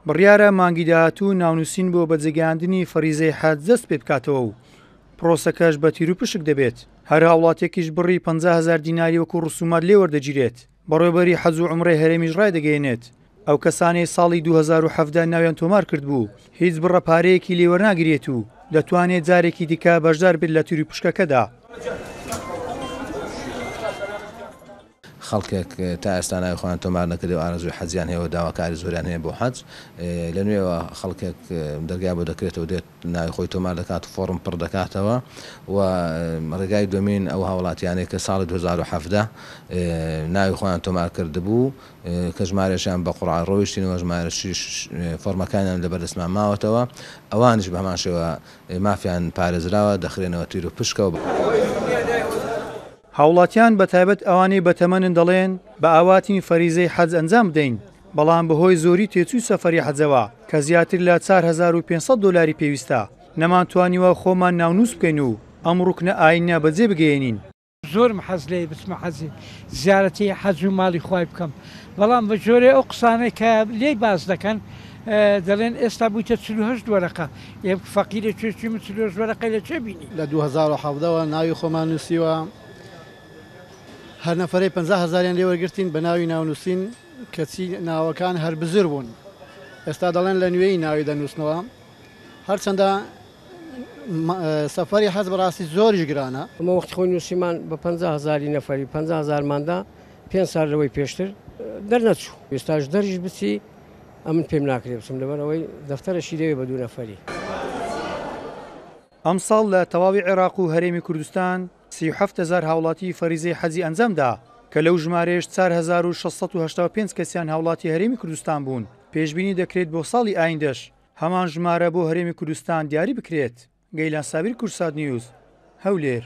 بڕیارە مانگی داهاتوو ناونووسین بۆ بەجێگەیاندنی فەریزەی حەج دەست پێبکاتەوە و پرۆسەکەش بە تیروپشک دەبێت، هەر هاوڵاتیەکیش بڕی 50 هەزار دیناری وەکو ڕسومات لێ وەردەگیرێت. بەڕێوەبەری حەج و عومرەی هەرێمیش ڕایدەگەیەنێت، ئەو کەسانەی ساڵی 2017 ناویان تۆمار کردبوو هیچ بڕە پارەیەکی لێ وەرناگیرێت و دەتوانێت جارێکی دیکە بەشدار بێت لە تیروپشکەکەدا. خەڵکێک تا ئێستا ناوی خۆیان تۆمار نەکردووە ئارەزووی حەجیان هەیە و داواکاری زۆریان هەیە بۆ حەج، لە نوێوە خەڵکێک دەرگای بۆ دەکرێتەوە دێت ناوی خۆی تۆمار دەکات و فۆڕم پڕ دەکاتەوە و ڕێگای دووەمین ئەو هاوڵاتیانەی کە ساڵی 2017 ناوی خۆیان تۆمار کردبوو کە ژمارەشیان بە قوڕا ڕۆیشتین و ژمارەشی فۆڕمەکانیان لەبەردەستمان ماوەتەوە ئەوانیش بە هەمان شێوە مافیان پارێزراوە دەخرێنەوە تیر و پشکەوە. هاوڵاتیان بەتایبەت ئەوانەی بەتەمەنن دەڵێن بە ئاواتین فەریزەی حەج ئەنجام بدەین، بەڵام بەهۆی زۆری تێچووی سەفەری حەجەوە کە زیاتر لە 4500 دۆلاری پێویستە، نەمانتوانیوە خۆمان ناونووس بکەین و ئەم ڕوکنە ئایینە بەجێ بگەیەنین. زۆرم حەز لێیە بچمە حەجێ زیارەتی حەج و ماڵی خوای بکەم بەڵام بە جۆرێ ئەو قسانەی کە لێی باس دەکەن دەڵێن ئێستا بوویتە 48 وەرەقە ئێ فەقیرە کوێ چووی من 48 وەرەقەی لە کوێ بینی؟ لە 2017 وە ناوی خۆمان نووسیوە هەر نەفەرەی 50 هەزاریان لێ وەرگرتین بە ناوی ناونووسین کەچی ناوەکان هەر بزر بوون ئێستا دەڵێن لە نوێی ناوی دەنووسنەوە هەرچەندە سەفەری حەج بەڕاستی زۆریش گرانە. ئەمە وەختی خۆی نووسیمان بە 50 هەزاری نەفەری 50 هەزارمان دا پێنج سال لەوەی پێشتر دەرنەچوو ئێستاش دەریش بچی ئەمن پێم ناکرێ بچم لەبەر ئەوەی دەفتەرەشی لەوێ بە دوو نەفەری. ئەمساڵ لە تەواوی عێراق و هەرێمی کوردستان 37 هەزار هاوڵاتی فەریزەی حەجی ئەنجامدا، کە لەو ژمارەیەش 4685 کەسیان هاوڵاتی هەرێمی کوردستان بوون، پێشبینی دەکرێت بۆ ساڵی ئایندەش هەمان ژمارە بۆ هەرێمی کوردستان دیاری بکرێت. گەیلان سابیر کوردسات نیوز، هەولێر.